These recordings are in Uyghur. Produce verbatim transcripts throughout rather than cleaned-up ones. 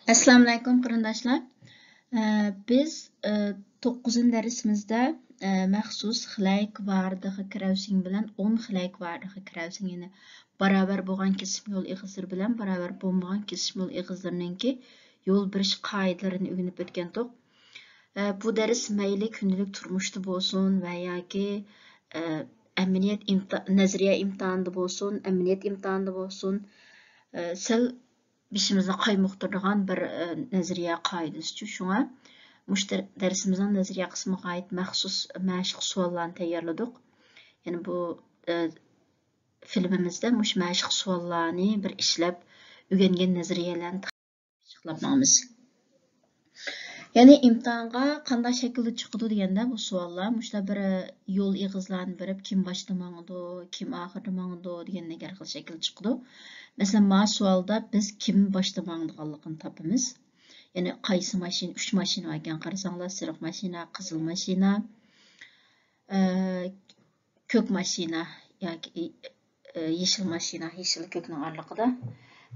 ئەسسالامۇئەلەيكۇم، قېرىنداشلار. ئە، بىز، ئە، توققۇزىنچى دەرسىمىزدە، ئە، مەخسۇس خىلەي كىۋادراتلىق كراۋسىڭ بىلەن ئون خىلەي كىۋادراتلىق كراۋسىڭ، يەنى باراۋەر بولغان كېسىم يول ئېغىزلىرى بىلەن باراۋەر بولمىغان كېسىم يول ئېغىزلىرىنىڭكى يول بېرىش قائىدىلىرىنى ئۆگىنىپ ئۆتكەنتۇق. ئە، بۇ دەرس مەيلى كۈندىلىك تۇرمۇشتا بولسۇن ۋە ياكى، ئە، ئەمەلىيەت ئىمتا-، نەزەرىيە ئىمتىھانىدا بولسۇن، ئەمەلىيەت ئىمتىھانىدا بولسۇن، ئە، سەل بېشىمىزنى قايمۇقتۇرىدىغان بىر، ئە، نەزەرىيە قائىدىسىچۇ. شۇڭا مۇشۇ دەر-، دەرسىمىزنىڭ نەزەرىيە قىسمىغا ئائىت مەخسۇس مەشىق سوئاللارنى تەييارلىدۇق. يەنى بۇ، ئە، فىلىمىمىزدە مۇشۇ مەشىق سوئاللارنى بىر ئىشلەپ، ئۆگەنگەن نەزەرىيەلەرنى تىكلەپ ماڭىمىز. يەنى ئىمتىھانغا قانداق شەكىلدە چىقىدۇ دېگەندە، بۇ سوئاللار مۇشۇنداق بىر يول ئېغىزلارنى بېرىپ، كىم باشتا ماڭىدۇ، كىم ئاخىردا ماڭىدۇ دېگەندەك ھەر خىل شەكىلدە چىقىدۇ. مەسىلەن، ما سوئالدا بىز كىم باشتا ماڭىدىغانلىقىنى تاپىمىز. يەنى قايسى ماشىنا، ئۈچ ماشىنا بار ئىكەن، قارىساڭلار، سېرىق ماشىنا، قىزىل ماشىنا، ئە، كۆك ماشىنا ياكى، ئە، يېشىل ماشىنا، يېشىل كۆكنىڭ ئارىلىقىدا.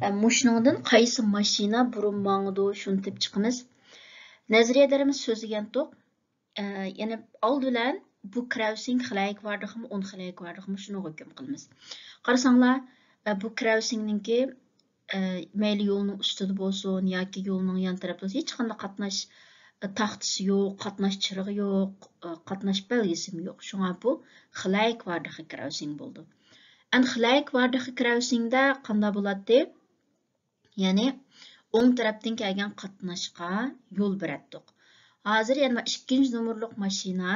ئە، مۇشۇنىڭدىن قايسى ماشىنا بۇرۇن ماڭىدۇ، شۇنى تېپىپ چىقىمىز. نەزەرىيەدە بىز سۆزلىگەنتۇق. ئە، يەنى ئالدى بىلەن بۇ كراۋسىڭ خىلەي كىۋادراتلىقمۇ، ئون خىلەي كىۋادراتلىقمۇ، شۇنىڭغا ھۆكۈم قىلىمىز. قارىساڭلار، ئە، بۇ كراۋسىڭنىڭكى، ئە، مەيلى يولنىڭ ئۈستىدە بولسۇن ياكى يولنىڭ يان تەرەپتە بولسۇن، ھېچقانداق قاتناش، ئە، تاختىسى يوق، قاتناش چىرىغى يوق، ئە، قاتناش بەلگىسىمۇ يوق. شۇڭا بۇ خىلەي كىۋادراتلىق كراۋسىڭ بولىدۇ. ئەمدى خىلەي كىۋادراتلىق كراۋسىڭدا قانداق بولاتتى؟ يەنى ئوڭ تەرەپتىن كەلگەن قاتناشقا يول بېرەتتۇق. ھازىر يەنە ئىككىنچى نومۇرلۇق ماشىنا،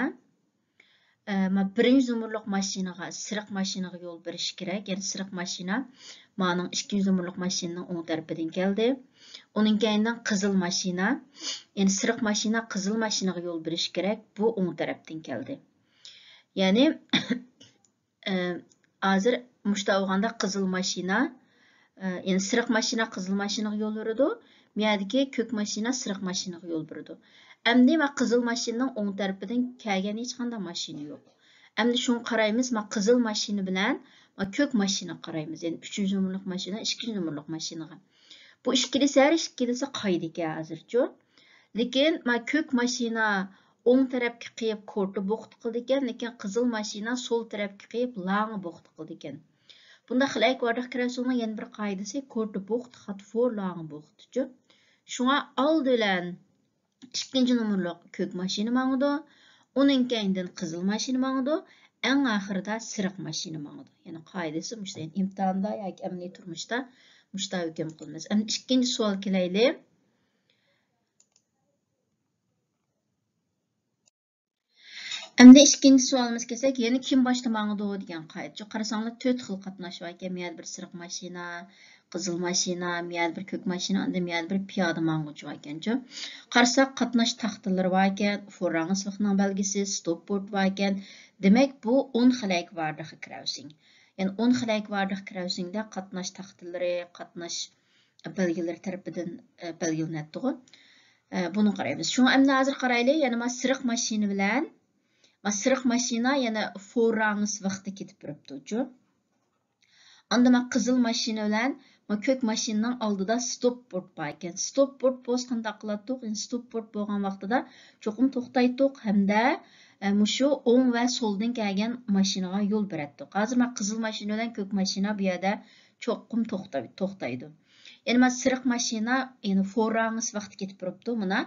ئە، ما بىرىنچى نومۇرلۇق ماشىنىغا، سېرىق ماشىنىغا يول بېرىشى كېرەك. يەنى سېرىق ماشىنا مانىڭ ئىككىنچى نومۇرلۇق ماشىنىنىڭ ئوڭ تەرىپىدىن كەلدى. ئۇنىڭ كەينىدىن قىزىل ماشىنا، يەنى سېرىق ماشىنا قىزىل ماشىنىغا يول بېرىشى كېرەك. بۇ ئوڭ تەرەپتىن كەلدى. يەنى ئە، ھازىر مۇشۇنداق بولغاندا قىزىل ماشىنا، ئە، يەنى سېرىق ماشىنا قىزىل ماشىنىغا يول بېرىدۇ، مۇيەردىكى كۆك ماشىنا سېرىق ماشىنىغا يول بېرىدۇ. ئەمدى ما قىزىل ماشىنىنىڭ ئوڭ تەرىپىدىن كەلگەن ھېچقانداق ماشىنا يوق. ئەمدى شۇڭا قارايمىز، ما قىزىل ماشىنا بىلەن ما كۆك ماشىنىغا قارايمىز، يەنى ئۈچىنچى نومۇرلۇق ماشىنا، ئىككىنچى نومۇرلۇق ماشىنىغا. بۇ ئىككىلىسى، ھەر ئىككىلىسى قايىدىكەن ھازىرچۇ. لېكىن ما كۆك ماشىنا ئوڭ تەرەپكە قېيىپ كورتا بوختا قىلىدىكەن، لېكىن قىزىل ماشىنا سول تەرەپكە قېيىپ لاڭا بوختا قىلىدىكەن. بۇنداق خىلەي كىۋادراتلىق كراۋسىڭنىڭ يەنە بىر قايىدىسى كورتا بوختا خات فور لاڭا بوختىچۇ. شۇڭا ئالدى بىلەن ئىككىنچى نومۇرلۇق كۆك ماشىنا ماڭىدۇ. ئۇنىڭ كەينىدىن قىزىل ماشىنا ماڭىدۇ. ئەڭ ئاخىرىدا سېرىق ماشىنا ماڭىدۇ. يەنى قائىدىسى مۇشۇ، يەنى ئىمتىھاندا ياكى ئەمەلىي تۇرمۇشتا مۇشۇنداق ھۆكۈم قىلىمىز. ئەمدى ئىككىنچى سوئال كېلەيلى. ئەمدى ئىككىنچى سوئالىمىزغا كەلسەك، يەنە كىم باشتا ماڭىدۇ دېگەن قائىدىچۇ. قارىساڭلار، تۆت خىل قاتناش بار ئىكەن. مۇيەردە بىر سېرىق ماشىنا، قىزىل ماشىنا، مۇيەردە بىر كۆك ماشىنا، ئاندىن مۇيەردە بىر پىيادە ماڭغۇچى بار ئىكەنچۇ. قارىساق، قاتناش تاختىلىرى بار ئىكەن، فوررانگسۋىختنىڭ بەلگىسى، ستوپ بورت بار ئىكەن. دېمەك، بۇ ئون خىلەي كىۋادراتلىق كراۋسىڭ. يەنى ئون خىلەي كىۋادراتلىق كراۋسىڭدە قاتناش تاختىلىرى، قاتناش بەلگىلىرى تەرىپىدىن، ئە، بەلگىلىنەتتىغۇ. ئە، بۇنى قارايمىز. شۇڭا ئەمدى ھازىر قارايلى، يەنە ما سېرىق ماشىنا بىلەن، ما سېرىق ماشىنا يەنە فوررانگسۋىختتا كېتىپ بېرىپتۇچۇ. ئاندىن ما قىزىل ماشىنا بىلەن ما كۆك ماشىنىنىڭ ئالدىدا ستوپ بورت بار ئىكەن. ستوپ بورت بولسا قانداق قىلاتتۇق؟ يەنى ستوپ بورت بولغان ۋاقتىدا چوقۇم توختايتتۇق ھەمدە، ئە، مۇشۇ ئوڭ ۋە سولدىن كەلگەن ماشىنىغا يول بېرەتتۇق. ھازىر ما قىزىل ماشىنا بىلەن كۆك ماشىنا بۇ يەردە چوقۇم توختا-، توختايدۇ. يەنى مانا سېرىق ماشىنا، يەنى فوررانگسۋىختتا كېتىپ بېرىپتۇ. مانا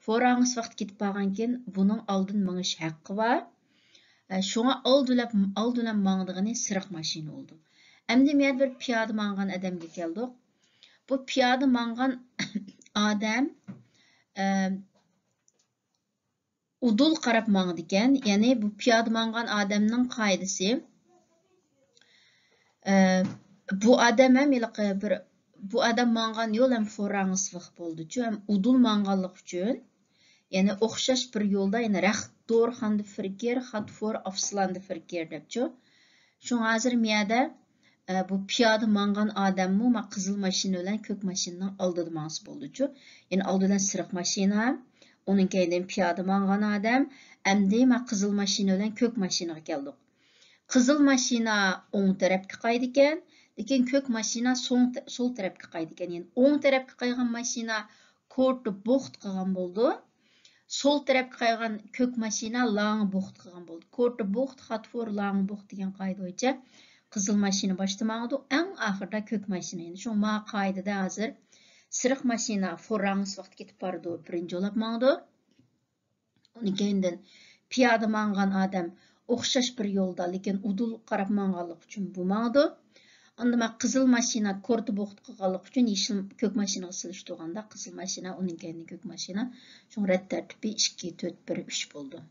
فوررانگسۋىختتا كېتىپ بارغاندىكىن بۇنىڭ ئالدىن مېڭىش ھەققى بار. ئە، شۇڭا ئالدى بىلەن، ئالدى بىلەن ماڭىدىغىنى سېرىق ماشىنا بولىدۇ. ئەمدى مۇ يەردە بىر پىيادە ماڭغان ئادەمگە كەلدۇق. بۇ پىيادە ماڭغان ئادەم، ئە، ئۇدۇل قاراپ ماڭىدىكەن. يەنى بۇ پىيادە ماڭغان ئادەمنىڭ قائىدىسى، ئە، بۇ ئادەم ھەم ھېلىقى بىر، بۇ ئادەم ماڭغان يول ھەم فوررانگسۋىخ بولدىچۇ، ھەم ئۇدۇل ماڭغانلىقى ئۈچۈن، يەنى ئوخشاش بىر يولدا، يەنى رەخت دور خاندا فىركېر، خات فور ئافسلاندە فىركېر دەپچۇ. شۇڭا ھازىر مۇ يەردە، ئە، بۇ پىيادە ماڭغان ئادەممۇ ما قىزىل ماشىنا بىلەن كۆك ماشىنىنىڭ ئالدىدا ماڭسا بولىدۇچۇ. يەنى ئالدى بىلەن سېرىق ماشىنا، ئۇنىڭ كەينىدىن پىيادە ماڭغان ئادەم، ئەمدى ما قىزىل ماشىنا بىلەن كۆك ماشىنىغا كەلدۇق. قىزىل ماشىنا ئوڭ تەرەپكە قايىدىكەن، لېكىن كۆك ماشىنا سوڭ تە-، سول تەرەپكە قايىدىكەن. يەنى ئوڭ تەرەپكە قايغان ماشىنا كورتە بوخت قىلغان بولىدۇ. سول تەرەپكە قايغان كۆك ماشىنا لانگە بوخت قىلغان بولىدۇ. كورتە بوخت، خاتفور، لانگە بوخت دېگەن قائىدە بويىچە قىزىل ماشىنا باشتا ماڭىدۇ، ئەڭ ئاخىرىدا كۆك ماشىنا. يەنى شۇ ما قائىدىدە ھازىر سېرىق ماشىنا فوررانگس ۋاقىت كېتىپ بارىدۇ، بىرىنچى بولاپ ماڭىدۇ. ئۇنىڭ كەينىدىن پىيادە ماڭغان ئادەم ئوخشاش بىر يولدا، لېكىن ئۇدۇل قاراپ ماڭغانلىقى ئۈچۈن بۇ ماڭىدۇ. ئاندىن مانا قىزىل ماشىنا كورتە بوخت قىلغانلىقى ئۈچۈن يېشىل كۆك ماشىنىغا سېلىشتۇرغاندا قىزىل ماشىنا، ئۇنىڭ كەينىدىن كۆك ماشىنا. شۇڭا رەت تەرتىپى ئىككى، تۆت، بىر، ئۈچ بولىدۇ.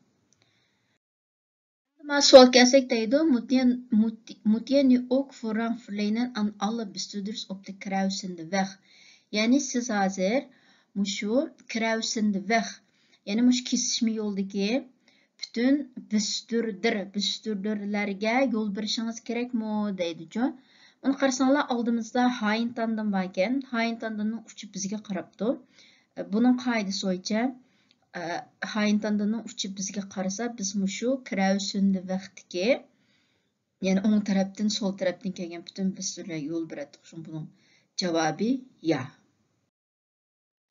ئەمما سوئال كەلسەك دەيدۇ، مۇتيەن، مۇت-، مۇتيەن ئوك فورران فىرلەينەن ئان ئاللە بىستۇدۇرس ئوپتى كراۋسىندە ۋەخ. يەنى سىز ھازىر مۇشۇ كراۋسىندە ۋەخ، يەنى مۇشۇ كېسىشمە يولدىكى پۈتۈن بىستۇردىر، بىستۇردىرلەرگە يول بېرىشىڭىز كېرەكمۇ دەيدىچۇ. ئۇنى قارىساڭلار ئالدىمىزدا ھايىنتاندىن باركەن، ھايىنتاندىننىڭ ئۇچى بىزگە قاراپتۇ. بۇنىڭ قائىدىسى بويىچە، ئە، ھايىنتاندىننىڭ ئۇچى بىزگە قارىسا، بىز مۇشۇ كراۋسىندە ۋەختىكى، يەنى ئوڭ تەرەپتىن، سول تەرەپتىن كەلگەن پۈتۈن بىستۇردىلەرگە يول بېرەتتۇق. شۇڭا بۇنىڭ جاۋابى يا.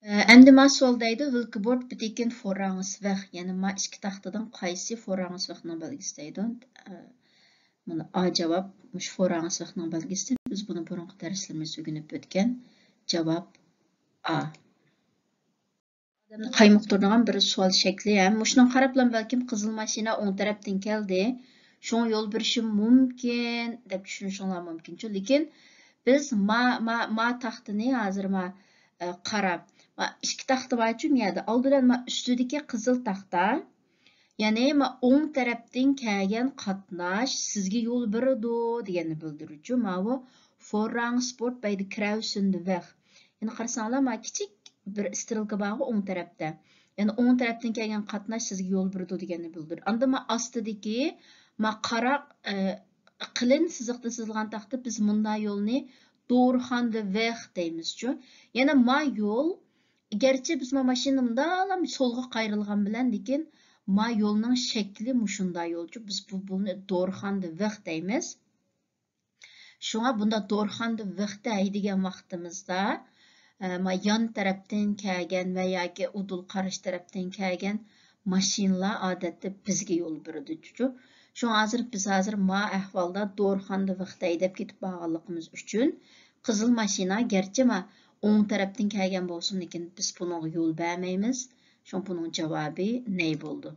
ئە، ئەمدى ما سوئال دەيدۇ، ۋىلكىبورت بىتىكىن فوررانگس ۋەخ، يەنى ما ئىككى تاختىدىن قايسى فوررانگس ۋەخنىڭ بەلگىسى دەيدۇ. ئە، مانا ئا جاۋاب، مۇشۇ فوررانگس ۋەخنىڭ بەلگىسى. بىز بۇنى بۇرۇنقى دەرسلىرىمىزدە ئۆگىنىپ ئۆتكەن. جاۋاب ئا. ئادەمنى قايمۇقتۇرىدىغان بىر سوئال شەكلى ھەم. مۇشۇنىڭغا قاراپلا بەلكىم قىزىل ماشىنا ئوڭ تەرەپتىن كەلدى، شۇڭا يول بېرىشى مۇمكىن دەپ چۈشىنىشىڭلار مۇمكىنچۇ. لېكىن بىز ما، ما، ما تاختىنى ھازىر ما، ئە، قاراپ، ما ئىككى تاختا بارچۇ ما يەردە. ئالدى بىلەن ما ئۈستىدىكى قىزىل تاختا، يەنى ما ئوڭ تەرەپتىن كەلگەن قاتناش سىزگە يول بېرىدۇ دېگەننى بىلدۈرۈچۇ. ماۋۇ فوررانگسبورت بەيدە كراۋسىندە ۋەخ. يەنە قارىساڭلار، ما كىچىك بىر ئىسترېلكا بارغۇ ئوڭ تەرەپتە. يەنى ئوڭ تەرەپتىن كەلگەن قاتناش سىزگە يول بېرىدۇ دېگەننى بىلدۈرىدۇ. ئاندىن ما ئاستىدىكى ما قارا، ئە، قېلىن سىزىقتا سىزىلغان تاختا بىز مۇنداق يولنى دورخاندا ۋېخ دەيمىزچۇ. يەنە ما يول، گەرچە بىز ما ماشىنا مۇنداقلا سولغا قايرىلغان بىلەن، لېكىن ما يولنىڭ شەكلى مۇشۇنداق يولچۇ. بىز بۇ، بۇنى دورخاندا ۋېخ دەيمىز. شۇڭا بۇنداق دورخاندا ۋېختە ھەيدىگەن ۋاقتىمىزدا، ئە، ما يان تەرەپتىن كەلگەن ۋە ياكى ئۇدۇل قارشى تەرەپتىن كەلگەن ماشىنىلار ئادەتتە بىزگە يول بېرىدۇ. شۇڭا ھازىر بىز ھازىر ما ئەھۋالدا دورخاندا ۋېختە ھەيدەپ كېتىپ بارغانلىقىمىز ئۈچۈن قىزىل ماشىنا گەرچە ما ئوڭ تەرەپتىن كەلگەن بولسۇن، لېكىن بىز بۇنىڭغا يول بەرمەيمىز. شۇڭا بۇنىڭ جاۋابى نەي بولىدۇ.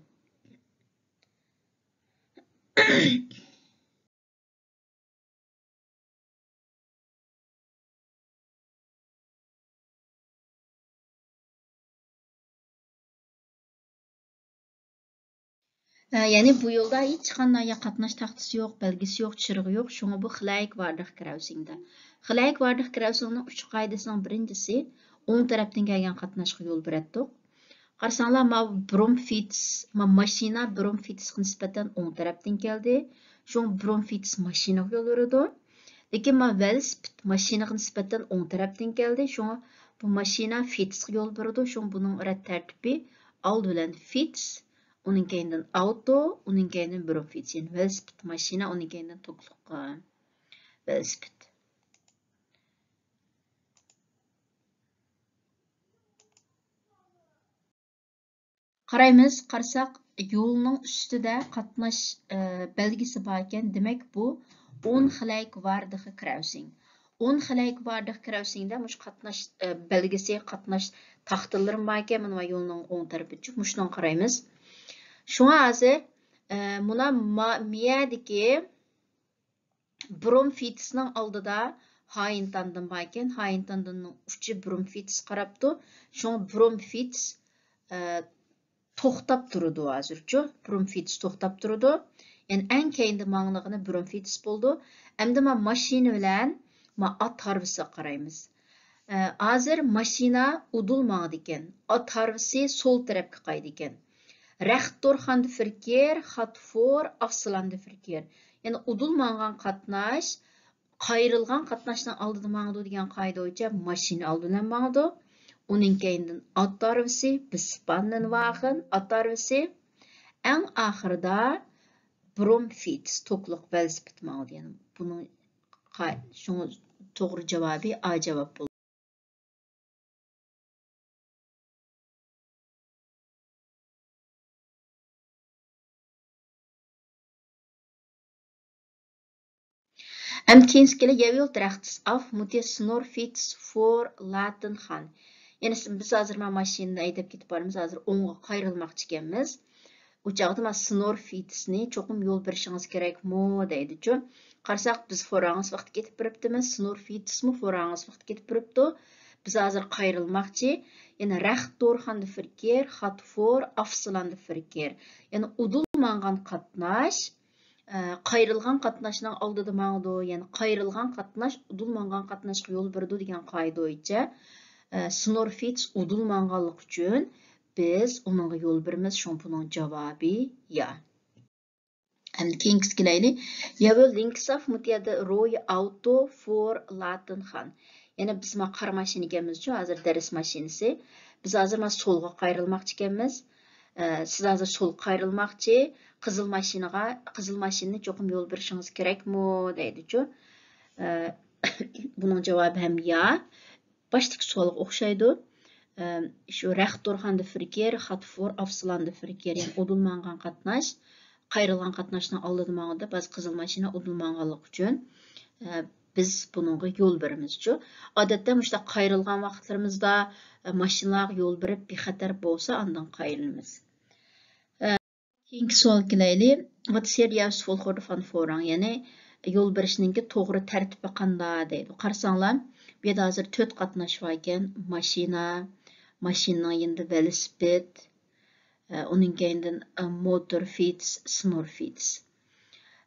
ھە، يەنى بۇ يولدا ھېچقانداق يا قاتناش تاختىسى يوق، بەلگىسى يوق، چىرىغى يوق. شۇڭا بۇ خىلەيك ۋاردىخ كراۋسىڭدا. خىلەيك ۋاردىخ كراۋسىڭنىڭ ئۈچ قائىدىسىنىڭ بىرىنچىسى، ئوڭ تەرەپتىن كەلگەن قاتناشقا يول بېرەتتۇق. قارىساڭلار، ما برومفىتس، ما ماشىنا برومفىتسقا نىسبەتەن ئوڭ تەرەپتىن كەلدى. شۇڭا برومفىتس ماشىنىغا يول بېرىدۇ. لېكىن ما ۋېلىسىپىت ماشىنىغا نىسبەتەن ئوڭ تەرەپتىن كەلدى. شۇڭا بۇ ماشىنا فىتسقا يول بېرىدۇ. شۇڭا بۇنىڭ رەت تەرتىپى ئالدى بىلەن فىتس، ئۇنىڭ كەينىدىن ئاۋتو، ئۇنىڭ كەينىدىن برومفىتس. يەنى ۋېلىسىپىت ماشىنا، ئۇنىڭ كەينىدىن توكلۇق، ئە، ۋېلىسىپىت. قارايمىز، قارىساق، يولنىڭ ئۈستىدە قاتناش، ئە، بەلگىسى باركەن. دېمەك، بۇ ئون خىلەيك ۋاردىخ كراۋسىڭ. ئون خىلەيك ۋاردىخ كراۋسىڭدە مۇشۇ قاتناش، ئە، بەلگىسى، قاتناش تاختىلىرىمۇ باركەن. مانا يولنىڭ ئوڭ تەرىپىچۇ، مۇشۇنىڭغا قارايمىز. شۇڭا ھازىر، ئە، مۇنا ما-، مىيەدىكى برومفىتسنىڭ ئالدىدا ھايىنتاندىن باركەن، ھايىنتاندىننىڭ ئۇچى برومفىتس قاراپتۇ. شۇڭا برومفىتس، ئە، توختاپ تۇرىدۇ ھازىرچۇ. برومفىتس توختاپ تۇرىدۇ. يەنى ئەڭ كەينىدە ماڭىدىغىنى برومفىتس بولىدۇ. ئەمدى ما ماشىنا بىلەن ما ئات ھارۋىسىغا قارايمىز. ئە، ھازىر ماشىنا ئۇدۇل ماڭىدىكەن. ئات ھارۋىسى سول تەرەپكە قايىدىكەن. رەخت دورخاندا فىركېر، خاتفور، ئاقسىلاندا فىركېر. يەنى ئۇدۇل ماڭغان قاتناش، قايرىلغان قاتناشنىڭ ئالدىدا ماڭىدۇ دېگەن قائىدە بويىچە ماشىنا ئالدى بىلەن ماڭىدۇ. ئۇنىڭ كەينىدىن ئات ھارۋىسى، بىسپاندىن ۋاخىن ئات ھارۋىسى. ئەڭ ئاخىرىدا برومفىتس، توكلۇق ۋېلىسىپىت ماڭىدۇ. يەنى بۇنىڭ قا-، شۇڭا توغرا جاۋابى ئا جاۋاب بولىدۇ. ئەمدى كېيىنكىسى كېلە، يەۋيول تراختس ئاف مۇتىيە سنور فىتس فور لاتىن خان. يەنى بىز ھازىر مانا ماشىنىنى ھەيدەپ كېتىپ بارىمىز، ھازىر ئوڭغا قايرىلماقچى ئىكەنمىز. ئۇ چاغدا مانا سنور فىتسنى چوقۇم يول بېرىشىڭىز كېرەكمۇ دەيدىچۇ. قارىساق، بىز فوراڭىس ۋاقتى كېتىپ بېرىپتىمىز، سنور فىتسمۇ فوراڭىس ۋاقتى كېتىپ بېرىپتۇ. بىز ھازىر قايرىلماقچى. يەنى رەخت دورخان دە فېركېر، خات فور ئافسىلان دە فېركېر. يەنى ئۇدۇل ماڭغان قاتناش، ئە، قايرىلغان قاتناشنىڭ ئالدىدا ماڭىدۇ، يەنى قايرىلغان قاتناش ئۇدۇل ماڭغان قاتناشقا يول بېرىدۇ دېگەن قائىدە بويىچە، ئە، سنور فىتس ئۇدۇل ماڭغانلىقى ئۈچۈن بىز ئۇنىڭغا يول بېرىمىز، شۇڭا بۇنىڭ جاۋابى يا. ئەمدى كېيىنكىسىگە كېلەيلى. يەۋيول لىنكس ئاف مۇتىيە دە روي ئاۋتو فور لاتىن خان. يەنى بىز مانا قارا ماشىنا ئىكەنمىزچۇ، ھازىر دەرس ماشىنىسى. بىز ھازىر مانا سولغا قايرىلماقچى ئىكەنمىز. ئە، سىز ھازىر سولغا قايرىلماقچى. قىزىل ماشىنىغا، قىزىل ماشىنىنى چوقۇم يول بېرىشىڭىز كېرەكمۇ دەيدىچۇ. ئە، بۇنىڭ جاۋابى ھەم يا. باشتىكى سوئالغا ئوخشايدۇ. ئە، شۇ رەخت دورخان دە فېركېر، خات فور ئافسىلان دە فېركېر، يەنى ئۇدۇل ماڭغان قاتناش، قايرىلغان قاتناشنىڭ ئالدىدا ماڭىدۇ دەپ، ھازىر قىزىل ماشىنا ئۇدۇل ماڭغانلىقى ئۈچۈن، ئە، بىز بۇنىڭغا يول بېرىمىزچۇ. ئادەتتە مۇشۇنداق قايرىلغان ۋاقىتلىرىمىزدا، ئە، ماشىنىلارغا يول بېرىپ بىخەتەر بولسا، ئاندىن قايرىلىمىز. ئە، كېيىنكى سوئال كېلەيلى. ۋات سېر ياۋس فولخورد فان فوران، يەنى يول بېرىشنىڭكى توغرا تەرتىپى قاندا دەيدۇ. قارىساڭلار، بۇ يەردە ھازىر تۆت قاتناش بار ئىكەن. ماشىنا، ماشىنىنىڭ يېنىدا ۋېلىسىپىت، ئە، ئۇنىڭ كەينىدىن، ئە، موتور فىتس، سنور فىتس.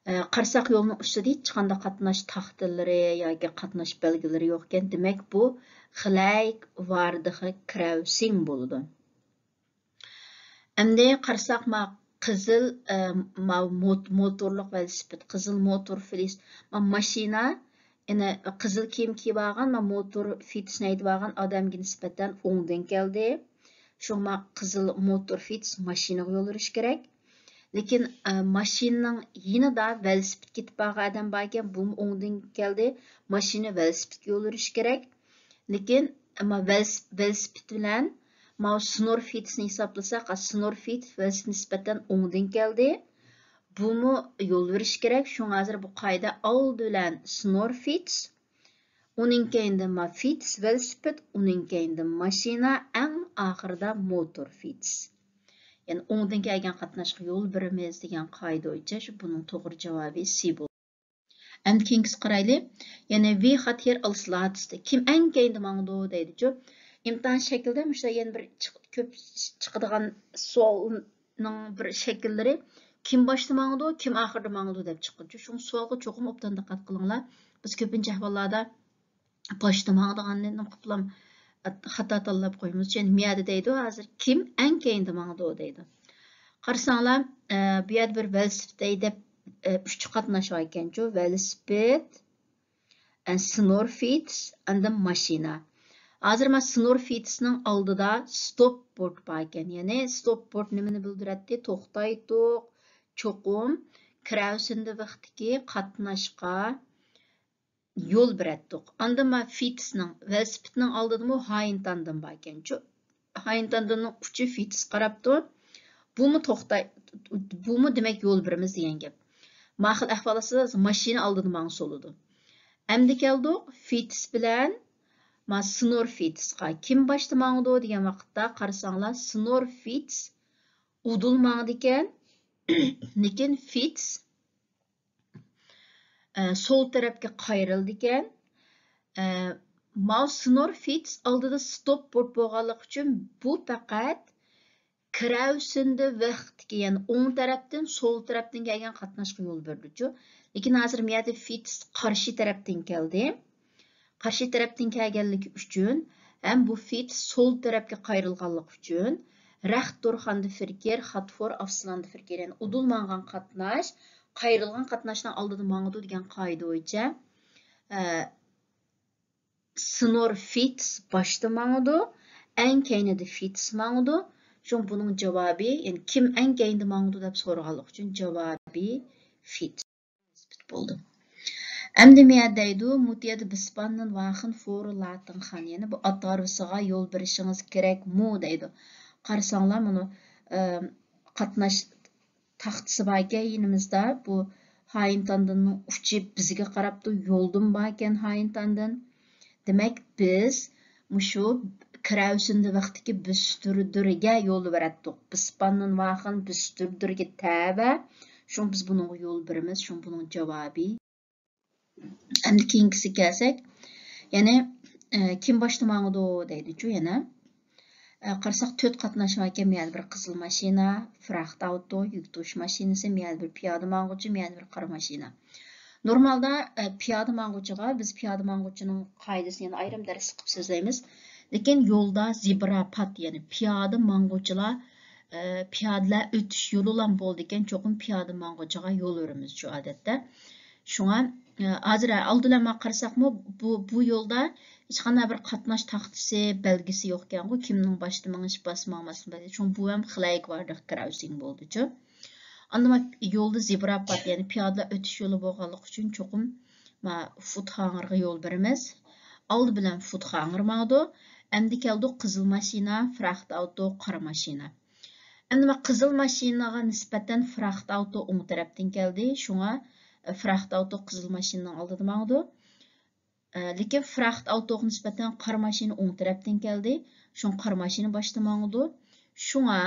ئە، قارىساق يولنىڭ ئۈستىدە ھېچقانداق قاتناش تاختىلىرى ياكى قاتناش بەلگىلىرى يوق ئىكەن. دېمەك، بۇ خىلەيك ۋاردىخى كراۋسىڭ بولىدۇ. ئەمدى قارىساق، ما قىزىل، ئە، ما موت-، موتورلۇق ۋېلىسىپىت، قىزىل موتور فىتس، ما ماشىنا، يەنە قىزىل كىيىم كىيىپ ئالغان، ما موتور فىتسنى ھەيدەپ ئالغان ئادەمگە نىسبەتەن ئوڭدىن كەلدى. شۇڭا ما قىزىل موتور فىتس ماشىنىغا يول بېرىش كېرەك. لېكىن، ئە، ماشىنىنىڭ يېنىدا ۋېلىسىپىت كېتىپ بارغان ئادەم بار ئىكەن، بۇمۇ ئوڭدىن كەلدى، ماشىنا ۋېلىسىپىتكە يول بېرىش كېرەك. لېكىن، ئەمما ۋېلىس-، ۋېلىسىپىت بىلەن ماۋۇ سنور فىتسنى ھېسابلىساق، سنور فىتس ۋېلىسىپىت نىسبەتەن ئوڭدىن كەلدى. بۇمۇ يول بېرىش كېرەك. شۇڭا ھازىر بۇ قائىدە ئالدى بىلەن سنور فىتس، ئۇنىڭ كەينىدىن ما فىتس ۋېلىسىپىت، ئۇنىڭ كەينىدىن ماشىنا، ئەڭ ئاخىرىدا موتور فىتس. يەنى ئوڭدىن كەلگەن قاتناشقا يول بېرىمىز دېگەن قائىدە بويىچە شۇ بۇنىڭ توغرا جاۋابى سى بولىدۇ. ئەمدى كېيىنكىسىگە قارايلى. يەنى ۋى خات ھېر ئالس لاتىستى. كىم ئەڭ كەينىدە ماڭىدۇ دەيدىچۇ. ئىمتىھان شەكلىدە مۇشۇنداق يەنە بىر چىق-، كۆپ چىقىدىغان سوئالنىڭ بىر شەكىللىرى، كىم باشتا ماڭىدۇ، كىم ئاخىردا ماڭىدۇ دەپ چىقىدۇ. شۇڭا سوئالغا چوقۇم ئوبدان دىققەت قىلىڭلار. بىز كۆپىنچە ئەھۋاللاردا باشتا ماڭىدىغاننى نېمە قىلىپلام خاتا تاللاپ قويىمىز. چۈنكى مىيەدە دەيدۇ، ھازىر كىم ئەڭ كەينىدە ماڭىدۇ دەيدۇ. قارىساڭلار، ئە، بۇ يەردە بىر ۋېلىسىپىت ھەيدەپ، ئە، ئۈچ قاتناش بار ئىكەنچۇ. ۋېلىسىپىت، ئە، سنور فىتس، ئاندىن ماشىنا. ھازىر مانا سنور فىتسنىڭ ئالدىدا ستوپ بورت بار ئىكەن. يەنى ستوپ بورت نېمىنى بىلدۈرەتتى؟ توختايتۇق، چوقۇم كراۋسېندېۋىختىكى قاتناشقا يول بېرەتتۇق. ئاندىن ما فىتسنىڭ، ۋېلىسىپىتنىڭ ئالدىدىمۇ ھاينتاندىن بار ئىكەنچۇ. ھاينتاندىننىڭ ئۇچى فىتس قاراپتۇ. بۇمۇ توختاي-، بۇمۇ دېمەك يول بېرىمىز دېگەن گەپ. ما خىل ئەھۋال ئاستىدا ماشىنا ئالدىدا ماڭسا بولىدۇ. ئەمدى كەلدۇق فىتس بىلەن ما سنور فىتسقا. كىم باشتا ماڭىدۇ دېگەن ۋاقىتتا قارىساڭلار، سنور فىتس ئۇدۇل ماڭىدىكەن. لېكىن فىتس ئە، سول تەرەپكە قايرىلىدىكەن. ئە، ماۋۇ سنور فىتس ئالدىدا ستوپ بورت بولغانلىقى ئۈچۈن بۇ پەقەت كراۋسېندېۋىختىكى، يەنى ئوڭ تەرەپتىن سول تەرەپتىن كەلگەن قاتناشقا يول بېرىدۇچۇ. لېكىن ھازىر بۇ يەردە فىتس قارشى تەرەپتىن كەلدى. قارشى تەرەپتىن كەلگەنلىكى ئۈچۈن ھەم بۇ فىتس سول تەرەپكە قايرىلغانلىقى ئۈچۈن رەخت دورخان دە فېركېر، خات فور ئافسىلان دە فېركېر، يەنى ئۇدۇل ماڭغان قاتناش قايرىلغان قاتناشنىڭ ئالدىدا ماڭىدۇ دېگەن قائىدە بويىچە، ئە، سنور فىتس باشتا ماڭىدۇ، ئەڭ كەينىدە فىتس ماڭىدۇ. شۇڭا بۇنىڭ جاۋابى، يەنى كىم ئەڭ كەينىدە ماڭىدۇ دەپ سورىغانلىقى ئۈچۈن جاۋابى فىتس بولدى. ئەمدى مۇيەردە دەيدۇ، مۇتىيەدە بىسپاننىن ۋاخىن فورۇ لاتىن خان، يەنى بۇ ئات ھارۋىسىغا يول بېرىشىڭىز كېرەكمۇ دەيدۇ. قارىساڭلار، مانا، ئە، قاتناش تاختىسى باركەن يېنىمىزدا، بۇ خائىن تاندىننىڭ ئۇچى بىزگە قاراپتۇ، يولدىمۇ باركەن خائىن تاندىن. دېمەك، بىز مۇشۇ كىرەۋسىندى ۋاقتىكى بۈستۈردۈرگە يول بېرەتتۇق. بىسپاننىن ۋاخىن بۈستۈردۈرگە تەۋە. شۇڭا بىز بۇنىڭغا يول بېرىمىز. شۇڭا بۇنىڭ جاۋابى. ئەمدى كېيىنكىسىگە كەلسەك، يەنى، ئە، كىم باشتا ماڭىدۇ دەيدىچۇ يەنە. ئە، قارىساق، تۆت قاتناش باركەن، مەيەردە بىر قىزىل ماشىنا، فراخت ئاۋتو، يۈك توشۇش ماشىنىسى، مەيەردە بىر پىيادە ماڭغۇچى، مەيەردە بىر قارا ماشىنا. نورمالدا، ئە، پىيادە ماڭغۇچىغا، بىز پىيادە ماڭغۇچىنىڭ قائىدىسىنى يەنە ئايرىم دەرس قىلىپ سۆزلەيمىز. لېكىن يولدا زېبرا پات، يەنى پىيادە ماڭغۇچىلار، ئە، پىيادىلەر ئۆتۈش يولىلام بولىدىكەن، چوقۇم پىيادە ماڭغۇچىغا يول بېرىمىز شۇ ئادەتتە. شۇڭا، ئە، ھازىر ئالدى بىلەن مانا قارىساقمۇ، بۇ، بۇ يولدا ھېچقانداق بىر قاتناش تاختىسى، بەلگىسى يوقكەنغۇ، كىمنىڭ باشتا مېڭىش، باشتا ماڭماسلىقى بەلگىسى. شۇڭا بۇ ھەم خىلەيك ۋاردىخ كراۋسىڭ بولدىچۇ. ئاندىن يولدا زېبرا پات، يەنى پىيادىلەر ئۆتۈش يولى بولغانلىقى ئۈچۈن چوقۇم ما فۇتخاڭىرغا يول بېرىمىز. ئالدى بىلەن فۇتخاڭىر ماڭىدۇ. ئەمدى كەلدۇق قىزىل ماشىنا، فراخت ئاۋتو، قارا ماشىنا. ئەمدى ما قىزىل ماشىنىغا نىسبەتەن فراخت ئاۋتو ئوڭ تەرەپتىن كەلدى. شۇڭا، ئە، فراخت ئاۋتو قىزىل ماشىنىنىڭ ئالدىدا ماڭىدۇ. ئە، لېكىن فراخت ئاۋتوغا نىسبەتەن قارا ماشىنا ئوڭ تەرەپتىن كەلدى. شۇڭا قارا ماشىنا باشتا ماڭىدۇ. شۇڭا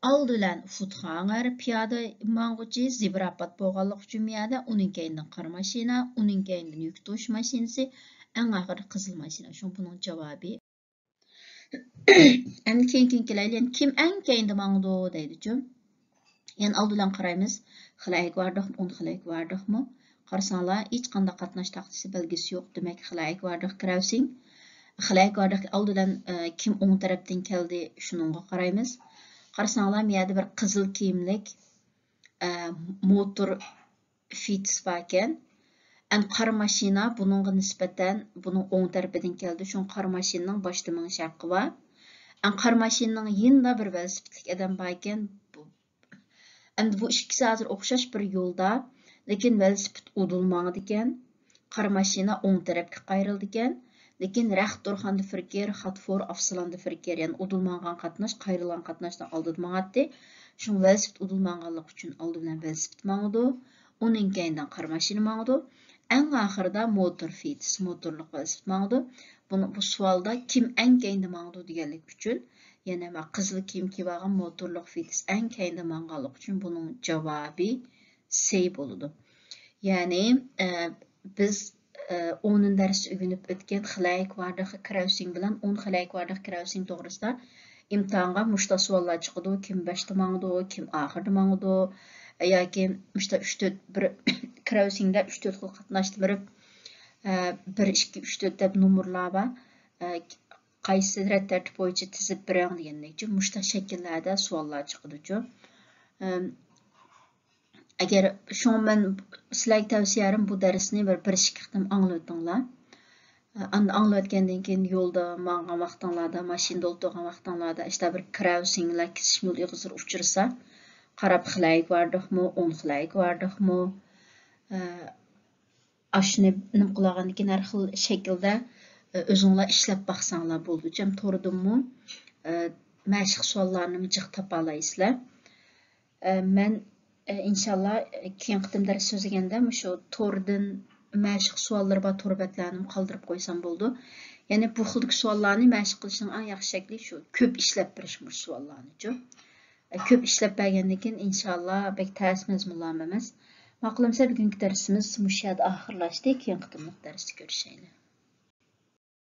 ئالدى بىلەن فۇتخاڭەر پىيادە ماڭغۇچى زېبرا پات بولغانلىقى ئۈچۈن بۇ يەردە ئۇنىڭ كەينىدىن قارا ماشىنا، ئۇنىڭ كەينىدىن يۈك توشۇش ماشىنىسى، ئەڭ ئاخىرىدا قىزىل ماشىنا. شۇڭا بۇنىڭ جاۋابى. ئەمدى كېيىن، كېيىن كېلەيلى. يەنى كىم ئەڭ كەينىدە ماڭىدۇ دەيدىچۇ. يەنە ئالدى بىلەن قارايمىز. خىلەيك ۋاردىخمۇ، ئۇن خىلەيك ۋاردىخمۇ؟ قارىساڭلار، ھېچقانداق قاتناش تاختىسى بەلگىسى يوق. دېمەك، خىلەيك ۋاردىخ كىرەۋسىڭ. خىلەيك ۋاردىخ ئالدى بىلەن، ئە، كىم ئوڭ تەرەپتىن كەلدى، شۇنىڭغا قارايمىز. قارىساڭلار، مۇ يەردە بىر قىزىل كىيىملىك، ئە، موتور فىتس باركەن. ئەن قارا ماشىنا بۇنىڭغا نىسبەتەن بۇنىڭ ئوڭ تەرىپىدىن كەلدى. شۇڭا قارا ماشىنىنىڭ باشتا مېڭىش ھەققى بار. ئەن قارا ماشىنىنىڭ يېنىدا بىر ۋېلىسىپىتلىك ئادەم باركەن. بۇ، ئەمدى بۇ ئىككىسى ھازىر ئوخشاش بىر يولدا، لېكىن ۋېلىسىپىت ئۇدۇل ماڭىدىكەن. قارا ماشىنا ئوڭ تەرەپكە قايرىلىدىكەن. لېكىن رەخت دورخان دىفركېر، خاتفور ئافسىلان دىفركېر، يەنى ئۇدۇل ماڭغان قاتناش قايرىلغان قاتناشتىن ئالدىدا ماڭاتتى. شۇڭا ۋېلىسىپىت ئۇدۇل ماڭغانلىقى ئۈچۈن ئالدى بىلەن ۋېلىسىپىت ماڭىدۇ. ئۇنىڭ كەينىدىن قارا ماشىنا ماڭىدۇ. ئەڭ ئاخىرىدا موتور فىتس، موتورلۇق ۋېلىسىپىت ماڭىدۇ. بۇنى، بۇ سوئالدا كىم ئەڭ كەينىدە ماڭىدۇ دېگەنلىك ئۈچۈن، يەنى ما قىزىل كىيىم كىيىۋالغان موتورلۇق فىتس ئەڭ كەينىدە ماڭغانلىقى ئۈچۈن بۇنىڭ جاۋابى سى بولىدۇ. يەنى، ئە، بىز، ئە، ئونىنچى دەرستە ئۆگىنىپ ئۆتكەن خىلەيك ۋاردىخ كراۋسىڭ بىلەن ئون خىلەيك ۋاردىخ كراۋسىڭ توغرىسىدا ئىمتىھانغا مۇشتا سوئاللار چىقىدۇ، كىم باشتا ماڭىدۇ، كىم ئاخىردا ماڭىدۇ، ياكى مۇشتا ئۈچ تۆت بىر كراۋسىڭدا ئۈچ تۆت خىل قاتناشتا بېرىپ، ئە، بىر، ئىككى، ئۈچ، تۆت دەپ نومۇرلار بار. ئە، قايسى رەت تەرتىپ بويىچە تىزىپ بېرىڭ دېگەندەكچۇ، مۇشتا شەكىللەردە سوئاللار چىقىدۇچۇ. ئەم، ئەگەر شۇڭا مەن سىلەرگە تەۋسىيەم بۇ دەرسنى بىر، بىر ئىككى قېتىم ئاڭلىۋېتىڭلار. ئاندىن ئاڭلىۋەتكەندىن كېيىن يولدا ماڭغان ۋاقتىڭلاردا، ماشىنىدا ئولتۇرغان ۋاقتىڭلاردا، ئىشتا بىر كراۋسىڭلار كېسىشمە يول ئېغىزلىرى ئۇچرىسا، قاراپ خىلەيك ۋاردىخمۇ، ئون خىلەيك ۋاردىخمۇ، ئە، ئاشۇنى نېمە قىلىۋالغاندىن كېيىن ھەر خىل شەكىلدە، ئە، ئۆزۈڭلار ئىشلەپ باقساڭلار بولىدۇ. چەم توردىنمۇ، ئە، مەشىق سوئاللارنىمۇ جىق تاپالايسىلەر. ئە، مەن، ئە، ئىنشاللا، ئە، كېيىنقى قېتىم دەرس سۆزلىگەندە مۇشۇ توردىن مەشىق سوئاللىرى بار تور بەتلەرنىمۇ قالدۇرۇپ قويسام بولىدۇ. يەنى بۇ خىلدىكى سوئاللارنى مەشىق قىلىشنىڭ ئەڭ ياخشى شەكلى شۇ، كۆپ ئىشلەپ بېرىش مۇشۇ سوئاللارنىچۇ. ئە، كۆپ ئىشلەپ بەرگەندىن كېيىن، ئىنشاللا، بەك تەس مەزمۇنلار ئەمەس. ماقۇل ئەمىسە، بۈگۈنكى دەرسىمىز مۇشۇ يەردە ئاخىرلاشتى. كېيىنكى قېتىملىق دەرستە كۆرۈشەيلى.